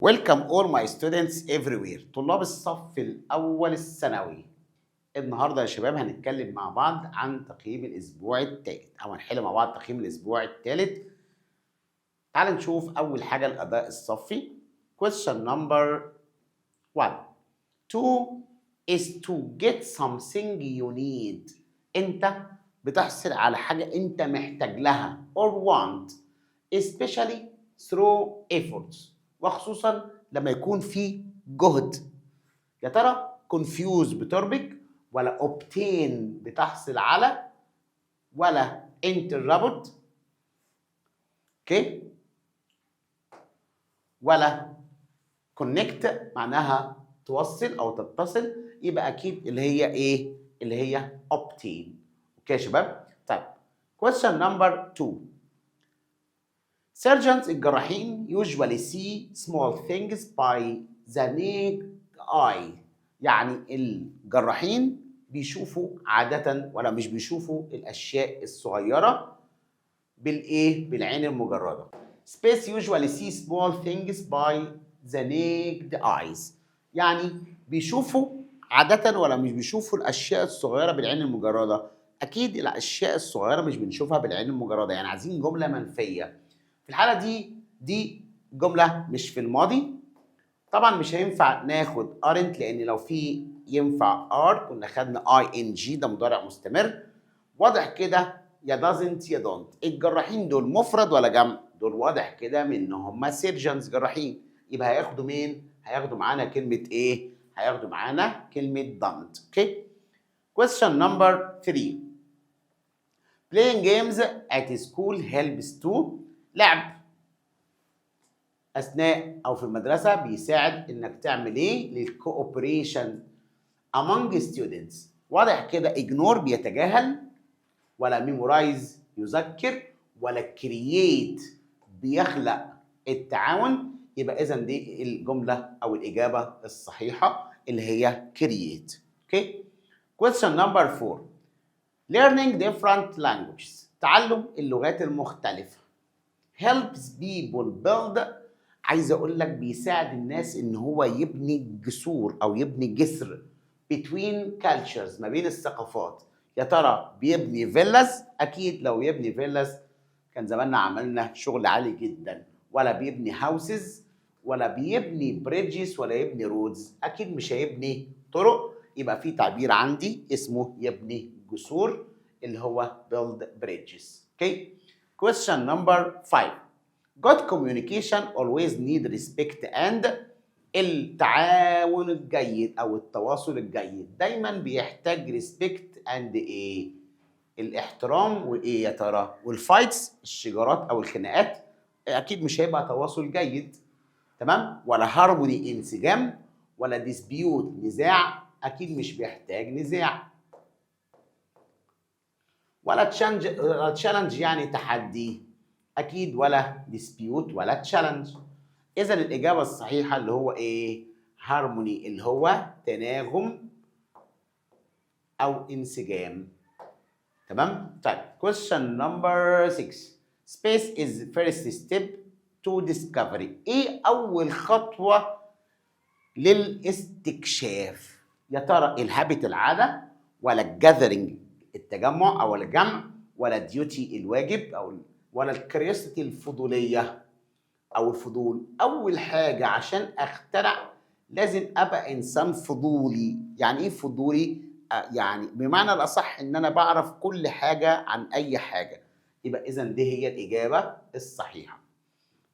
Welcome all my students everywhere، طلاب الصف الأول الثانوي. النهارده يا شباب هنتكلم مع بعض عن تقييم الأسبوع الثالث، أو هنحل مع بعض تقييم الأسبوع الثالث. تعال نشوف أول حاجة الأداء الصفي. Question number 1: To is to get something you need، أنت بتحصل على حاجة أنت محتاج لها، or want، especially through efforts، وخصوصا لما يكون في جهد. يا ترى confuse بتربك، ولا obtain بتحصل على، ولا interrupt، okay، ولا connect معناها توصل او تتصل؟ يبقى اكيد اللي هي ايه؟ اللي هي obtain. okay يا شباب. طيب، question number 2: Surgeons، الجراحين، usually see small things by the naked eye. يعني الجراحين بيشوفوا عادة ولا مش بيشوفوا الأشياء الصغيرة بالإيه؟ بالعين المجردة. Space usually see small things by the naked eyes. يعني بيشوفوا عادة ولا مش بيشوفوا الأشياء الصغيرة بالعين المجردة؟ أكيد الأشياء الصغيرة مش بنشوفها بالعين المجردة، يعني عايزين جملة منفية. في الحالة دي، دي جملة مش في الماضي، طبعا مش هينفع ناخد aren't، لأن لو في ينفع are كنا خدنا ing، ده مضارع مستمر. واضح كده يا doesn't يا don't. الجراحين دول مفرد ولا جمع؟ دول واضح كده من ان هم surgeons، جراحين، يبقى هياخدوا مين؟ هياخدوا معانا كلمة ايه؟ هياخدوا معانا كلمة don't. okay. Question number 3: Playing games at school helps to، لعب اثناء او في المدرسه بيساعد انك تعمل ايه لل cooperation among students؟ واضح كده ignore بيتجاهل، ولا memorize يذكر، ولا create بيخلق التعاون؟ يبقى اذا دي الجمله او الاجابه الصحيحه اللي هي create. okay. Question number 4: Learning different languages، تعلم اللغات المختلفه، helps people build، عايز اقول لك بيساعد الناس ان هو يبني جسور او يبني جسر between cultures، ما بين الثقافات. يا ترى بيبني villas؟ اكيد لو يبني villas كان زماننا عملنا شغل عالي جدا. ولا بيبني houses، ولا بيبني bridges، ولا يبني roads؟ اكيد مش هيبني طرق. يبقى في تعبير عندي اسمه يبني جسور، اللي هو build bridges. okay. Question number 5: Good communication always need respect and، التعاون الجيد او التواصل الجيد دايما بيحتاج respect and ايه؟ الاحترام وايه يا ترى؟ وال fights، الشجارات او الخناقات؟ اكيد مش هيبقى تواصل جيد، تمام؟ ولا هارموني انسجام، ولا dispute نزاع؟ اكيد مش بيحتاج نزاع. ولا challenge يعني تحدي؟ اكيد ولا dispute ولا challenge. اذا الاجابه الصحيحه اللي هو ايه؟ هارموني، اللي هو تناغم او انسجام، تمام. طيب، question number 6: space is first step to discovery. ايه اول خطوه للاستكشاف؟ يا ترى ال habit العاده، ولا ال gathering التجمع او الجمع، ولا duty الواجب، او ولا ال curiosity الفضوليه او الفضول؟ اول حاجه عشان اخترع لازم ابقى انسان فضولي. يعني ايه فضولي؟ يعني بمعنى الاصح ان انا بعرف كل حاجه عن اي حاجه. يبقى اذا دي هي الاجابه الصحيحه.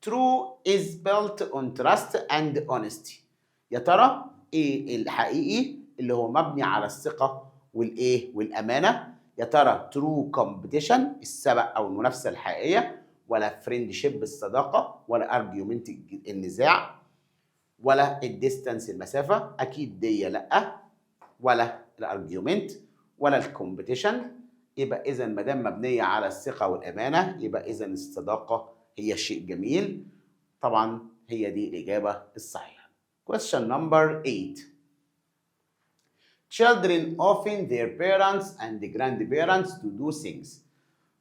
True is built on trust and honesty. يا ترى ايه الحقيقي اللي هو مبني على الثقه والايه؟ والامانه. يا ترى true competition السبق او المنافسه الحقيقيه، ولا friendship الصداقه، ولا argument النزاع، ولا ال distance المسافه؟ اكيد دي لا، ولا ال argument ولا ال competition. يبقى اذا ما دام مبنيه على الثقه والامانه، يبقى اذا الصداقه هي شيء جميل. طبعا هي دي الاجابه الصحيحه. Question number 8: Children often their parents and grandparents to do things.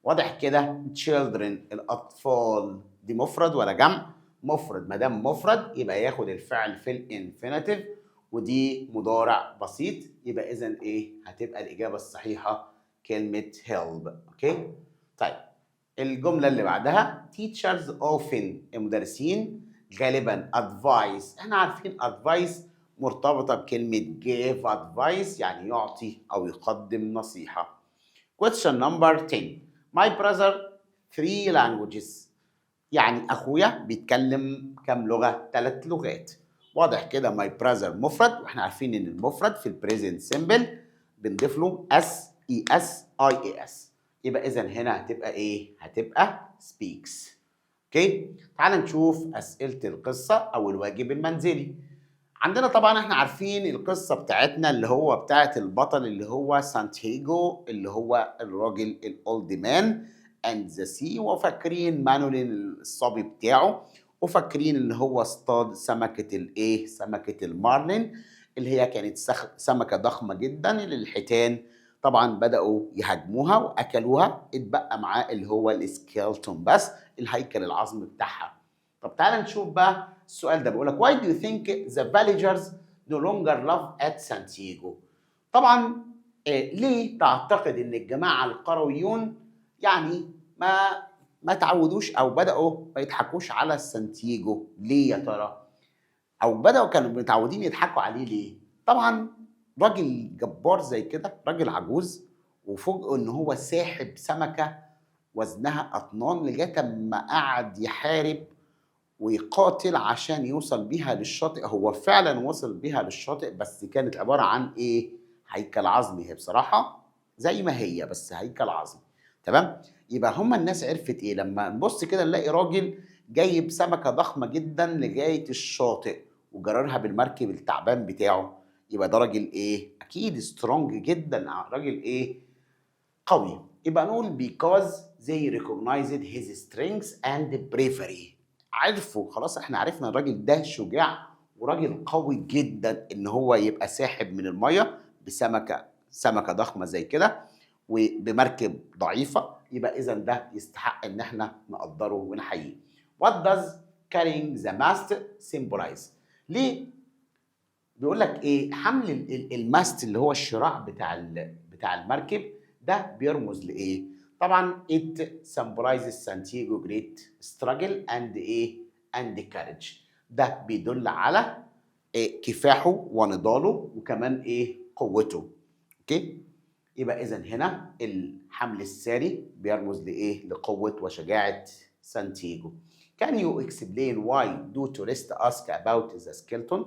واضح كده children الأطفال، دي مفرد ولا جمع؟ مفرد، ما دام مفرد يبقى ياخد الفعل في ال infinitive، ودي مضارع بسيط، يبقى اذا ايه؟ هتبقى الاجابة الصحيحة كلمة help. okay، طيب الجملة اللي بعدها: teachers often، المدرسين غالبا، advise. احنا عارفين advise مرتبطة بكلمه give advice، يعني يعطي او يقدم نصيحه. question number 10: my brother three languages، يعني اخويا بيتكلم كم لغه؟ ثلاث لغات. واضح كده my brother مفرد، واحنا عارفين ان المفرد في ال present simple بنضيف له s، es، ies، يبقى اذا هنا هتبقى ايه؟ هتبقى speaks. okay، تعال نشوف اسئلة القصة او الواجب المنزلي. عندنا طبعا احنا عارفين القصة بتاعتنا اللي هو بتاعت البطل اللي هو سانتياغو، اللي هو الراجل ال old man and the sea، وفاكرين مانولين الصبي بتاعه، وفاكرين ان هو اصطاد سمكة الايه؟ سمكة المارلين، اللي هي كانت سمكة ضخمة جدا، اللي الحيتان طبعا بداوا يهاجموها واكلوها، اتبقى معاه اللي هو ال skeleton بس، الهيكل العظمي بتاعها. طب تعالى نشوف بقى السؤال ده، بيقول لك: why do you think the villagers no longer laugh at Santiago؟ طبعا ليه تعتقد ان الجماعة القرويون يعني ما تعودوش او بداوا ما يضحكوش على سانتياجو؟ ليه يا ترى؟ او بداوا كانوا متعودين يضحكوا عليه ليه؟ طبعا راجل جبار زي كده، راجل عجوز، وفوجئوا ان هو ساحب سمكة وزنها اطنان لغاية ما قعد يحارب ويقاتل عشان يوصل بيها للشاطئ. هو فعلا وصل بيها للشاطئ، بس كانت عبارة عن ايه؟ هيكل عظمي. هي بصراحة زي ما هي بس هيكل عظمي، تمام؟ يبقى هما الناس عرفت ايه؟ لما نبص كده نلاقي راجل جايب سمكة ضخمة جدا لغاية الشاطئ وجررها بالمركب التعبان بتاعه، يبقى ده راجل ايه؟ اكيد strong جدا، راجل ايه؟ قوي. يبقى نقول because they recognized his strength and bravery. عرفوا خلاص، احنا عرفنا الراجل ده شجاع وراجل قوي جدا، ان هو يبقى ساحب من المية بسمكه، سمكة ضخمة زي كده وبمركب ضعيفه، يبقى اذا ده يستحق ان احنا نقدره ونحييه. What does carrying the mast symbolize؟ ليه بيقول لك ايه حمل ال mast اللي هو الشراع بتاع المركب ده بيرمز لايه؟ طبعا it symbolizes Santiago great struggle and ايه؟ and courage. ده بيدل على إيه؟ كفاحه ونضاله وكمان ايه؟ قوته. okay، يبقى اذا هنا الحمل الساري بيرمز لايه؟ لقوه وشجاعة سانتياغو. Can you explain why do tourists ask about the skeleton؟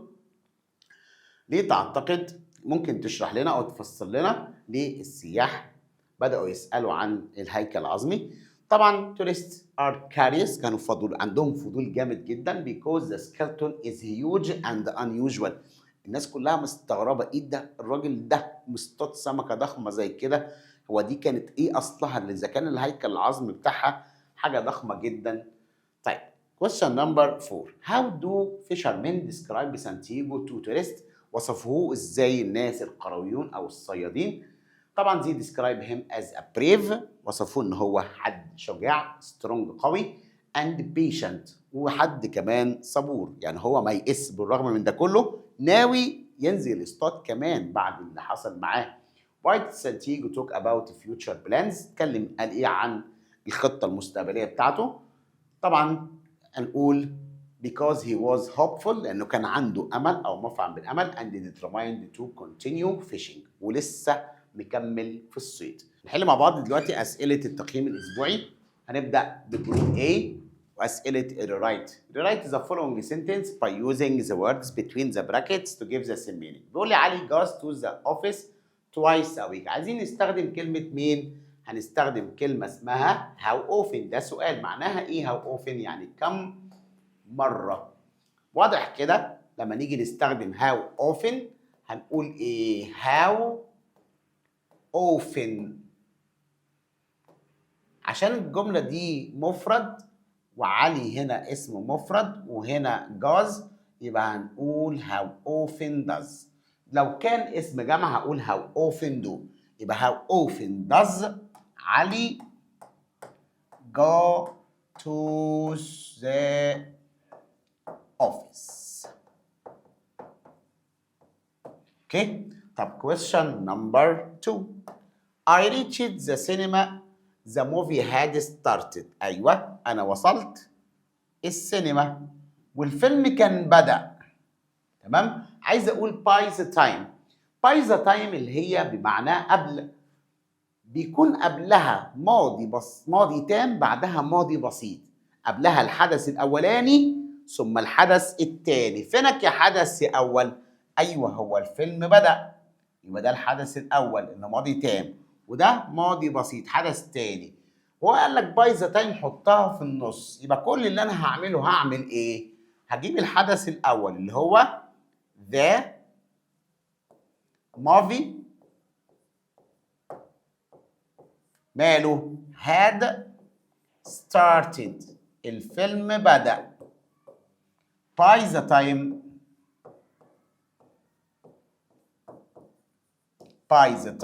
ليه تعتقد، ممكن تشرح لنا او تفسر لنا ليه السياح بدأوا يسألوا عن الهيكل العظمي؟ طبعا tourists are curious، كانوا فضول، عندهم فضول جامد جدا، because the skeleton is huge and unusual. الناس كلها مستغربة، ايه ده؟ الراجل ده مصطاد سمكة ضخمة زي كده، هو دي كانت ايه اصلها اللي اذا كان الهيكل العظمي بتاعها حاجة ضخمة جدا؟ طيب، question number 4: how do fishermen describe Santiago to tourists؟ وصفوه ازاي الناس القرويون او الصيادين؟ طبعا they describe him as a brave، وصفوه ان هو حد شجاع، strong قوي، and patient، وحد كمان صبور، يعني هو ما يئس، بالرغم من ده كله ناوي ينزل يصطاد كمان بعد اللي حصل معاه. Why did Santiago talk about future plans؟ اتكلم قال ايه عن الخطة المستقبلية بتاعته؟ طبعا هنقول because he was hopeful، لأنه كان عنده أمل أو مفعم بالأمل، and determined to continue fishing، ولسه مكمل في الصيد. نحل مع بعض دلوقتي أسئلة التقييم الأسبوعي. هنبدأ ب group A وأسئلة ال rewrite. Rewrite the following sentence by using the words between the brackets to give the same meaning. بيقول لي: علي goes to the office twice a week. عايزين نستخدم كلمة مين؟ هنستخدم كلمة اسمها how often. ده سؤال، معناها ايه how often؟ يعني كم مرة. واضح كده لما نيجي نستخدم how often هنقول ايه؟ how often، عشان الجملة دي مفرد وعلي هنا اسم مفرد وهنا goes، يبقى هنقول how often does. لو كان اسم جمع هقول how often do. يبقى how often does علي go to the office. Okay، طب question number 2. I reached the cinema، the movie had started. ايوه، انا وصلت السينما والفيلم كان بدأ. تمام، عايز اقول by the time. by the time اللي هي بمعنى قبل، بيكون قبلها ماضي، بس ماضي تام، بعدها ماضي بسيط. قبلها الحدث الاولاني ثم الحدث الثاني. فينك يا حدث يا اول؟ ايوه، هو الفيلم بدأ، يبقى ده الحدث الاول انه ماضي تام، وده ماضي بسيط، حدث تاني. هو قال لك by the time، حطها في النص. يبقى كل اللي انا هعمله، هعمل ايه؟ هجيب الحدث الاول اللي هو the movie، ماله؟ had started، الفيلم بدأ. by the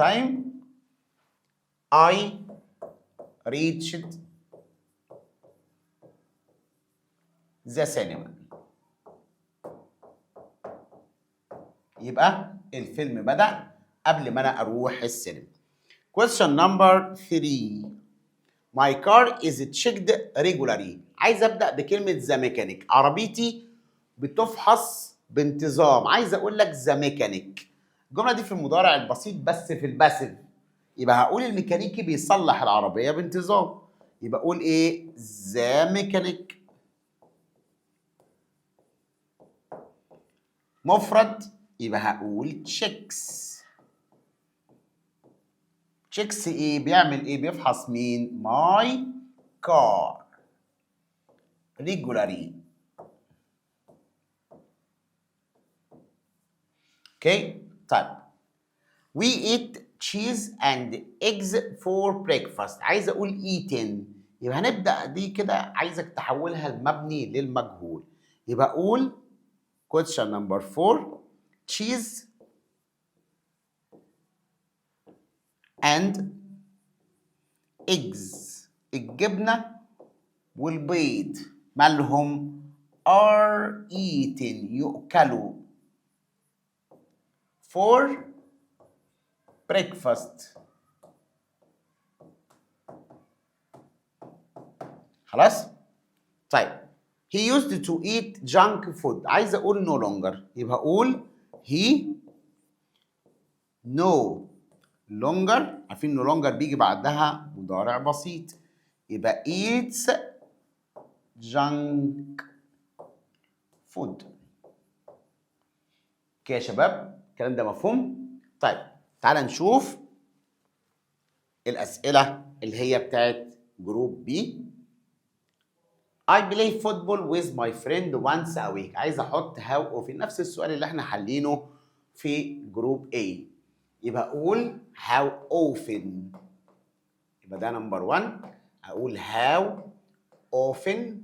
time I reached the cinema، يبقى الفيلم بدأ قبل ما انا اروح السينما. question number 3. my car is checked regularly. عايز ابدا بكلمه the mechanic. عربيتي بتفحص بانتظام. عايز اقول لك the mechanic، الجملة دي في المضارع البسيط بس في ال passive، يبقى هقول الميكانيكي بيصلح العربية بانتظام. يبقى اقول ايه؟ the mechanic مفرد، يبقى هقول checks. checks ايه؟ بيعمل ايه؟ بيفحص مين؟ my car regularly. okay، طيب we eat cheese and eggs for breakfast. عايز اقول eaten، يبقى هنبدأ دي كده، عايزك تحولها لمبني للمجهول. يبقى اقول question number 4، cheese and eggs، الجبنة والبيض مالهم؟ are eaten، يؤكلوا for breakfast. خلاص؟ طيب he used to eat junk food. عايز اقول no longer، يبقى اقول he no longer. عارفين no longer بيجي بعدها مضارع بسيط، يبقى eats junk food. okay يا شباب، الكلام ده مفهوم؟ طيب تعال نشوف الأسئلة اللي هي بتاعت group B. I play football with my friend once a week. عايز احط how often، نفس السؤال اللي احنا حلينه في group A. يبقى اقول how often، يبقى ده number 1. اقول how often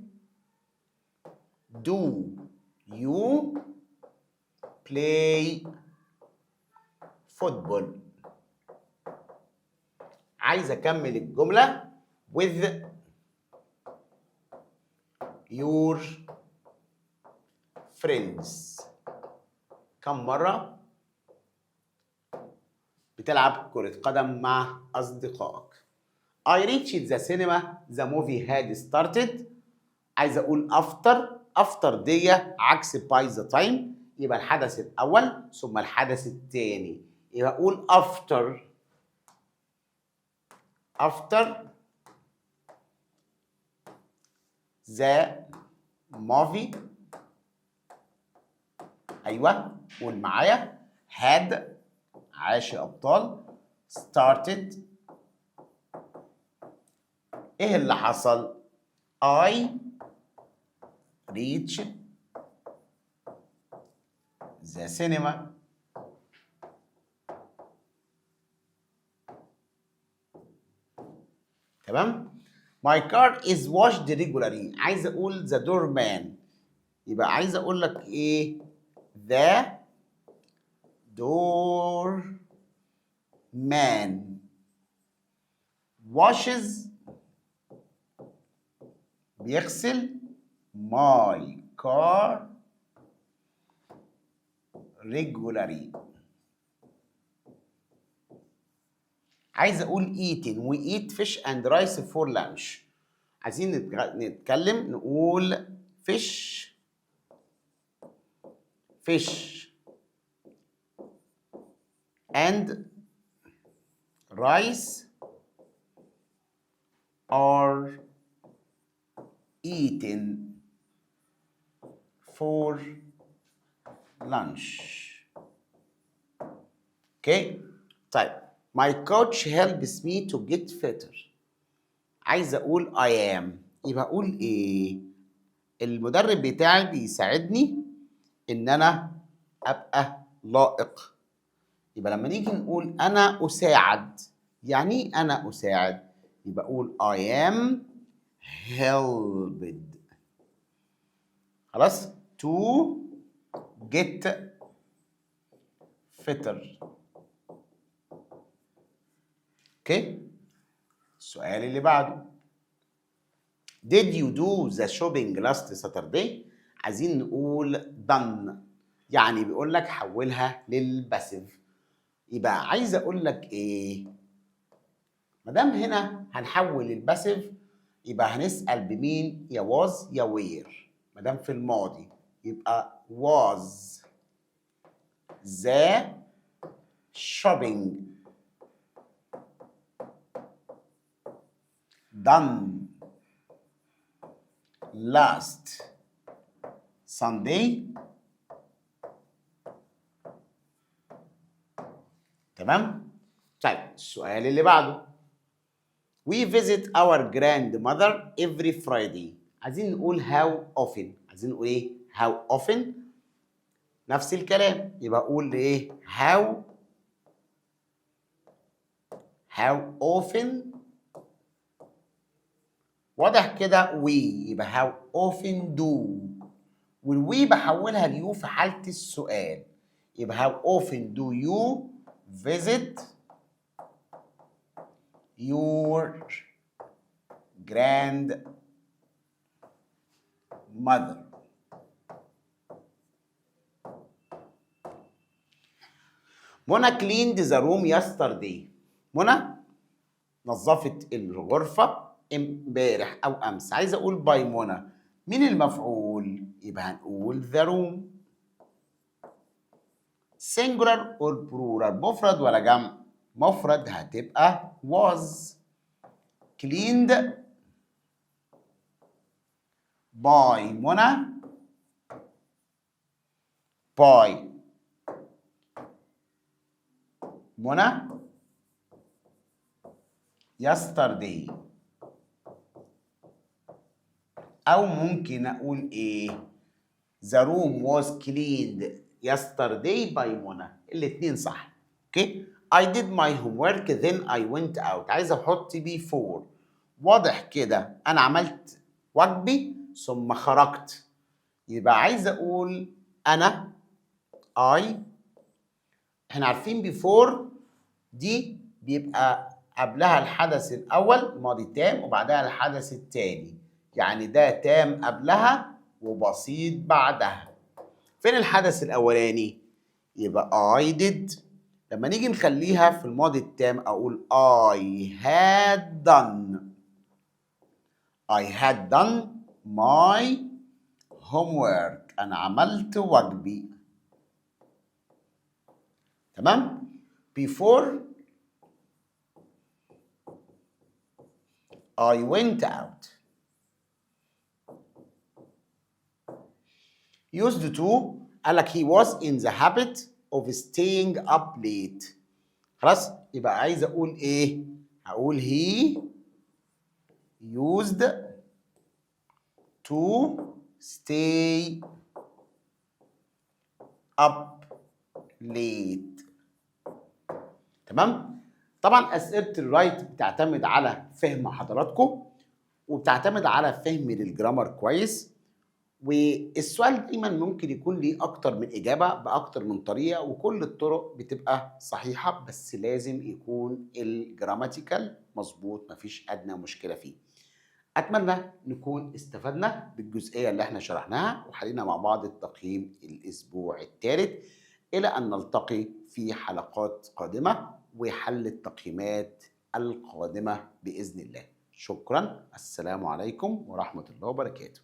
do you play football. عايز اكمل الجملة with your friends. كم مرة بتلعب كرة قدم مع أصدقائك؟ I reached the cinema، the movie had started. عايز أقول after. after دي عكس by the time، يبقى الحدث الأول ثم الحدث الثاني. يبقى أقول after the movie، أيوه قول معايا had، عاش يا أبطال، started. إيه اللي حصل؟ I reached the cinema. تمام؟ My car is washed regularly. عايز اقول the doorman، يبقى عايز اقول لك ايه؟ the doorman washes، بيغسل my car regularly. عايز اقول eating، we eat fish and rice for lunch. عايزين نتكلم نقول fish and rice are eaten for lunch. okay، طيب my coach helps me to get fitter. عايز اقول I am، يبقى اقول ايه؟ المدرب بتاعي بيساعدني ان انا ابقى لائق. يبقى لما نيجي نقول انا اساعد، يعني ايه انا اساعد؟ يبقى اقول I am helped، خلاص، to get fitter. okay، السؤال اللي بعده did you do the shopping last Saturday؟ عايزين نقول done، يعني بيقول لك حولها لل passive. يبقى عايز اقول لك ايه؟ ما دام هنا هنحول ال passive يبقى هنسأل بمين؟ يا was يا were. ما دام في الماضي يبقى was the shopping done last Sunday. تمام؟ طيب السؤال اللي بعده we visit our grandmother every Friday. عايزين نقول how often، عايزين نقول ايه؟ how often. نفس الكلام، يبقى اقول ايه؟ how often. واضح كده we، يبقى how often do، وال we بحولها ل you في حالة السؤال، يبقى how often do you visit your grandmother. منى cleaned the room yesterday. منى نظفت الغرفة امبارح أو أمس. عايز أقول by منى، مين المفعول؟ يبقى هنقول the room. singular or plural، مفرد ولا جمع؟ مفرد، هتبقى was cleaned by منى، by منى yesterday. أو ممكن أقول إيه؟ the room was cleaned yesterday by منى. الاتنين صح. okay؟ I did my homework then I went out. عايز أحط before. واضح كده أنا عملت واجبي ثم خرجت، يبقى عايز أقول أنا I. احنا عارفين before دي بيبقى قبلها الحدث الأول ماضي تام وبعدها الحدث الثاني، يعني ده تام قبلها وبسيط بعدها. فين الحدث الأولاني؟ يبقى I did. لما نيجي نخليها في الماضي التام أقول I had done. I had done my homework. أنا عملت واجبي. تمام؟ Before I went out. Used to، قال لك he was in the habit of staying up late. خلاص؟ يبقى عايز اقول ايه؟ هقول he used to stay up late. تمام؟ طبعا اسئله ال write بتعتمد على فهم حضراتكم وبتعتمد على فهم لل grammar كويس، والسؤال دايما ممكن يكون ليه اكتر من اجابه باكتر من طريقه، وكل الطرق بتبقى صحيحه، بس لازم يكون ال grammatical مظبوط، مفيش ادنى مشكله فيه. اتمنى نكون استفدنا بالجزئيه اللي احنا شرحناها وحلينا مع بعض التقييم الاسبوع الثالث. إلى أن نلتقي في حلقات قادمة وحل التقييمات القادمة بإذن الله. شكرا، السلام عليكم ورحمة الله وبركاته.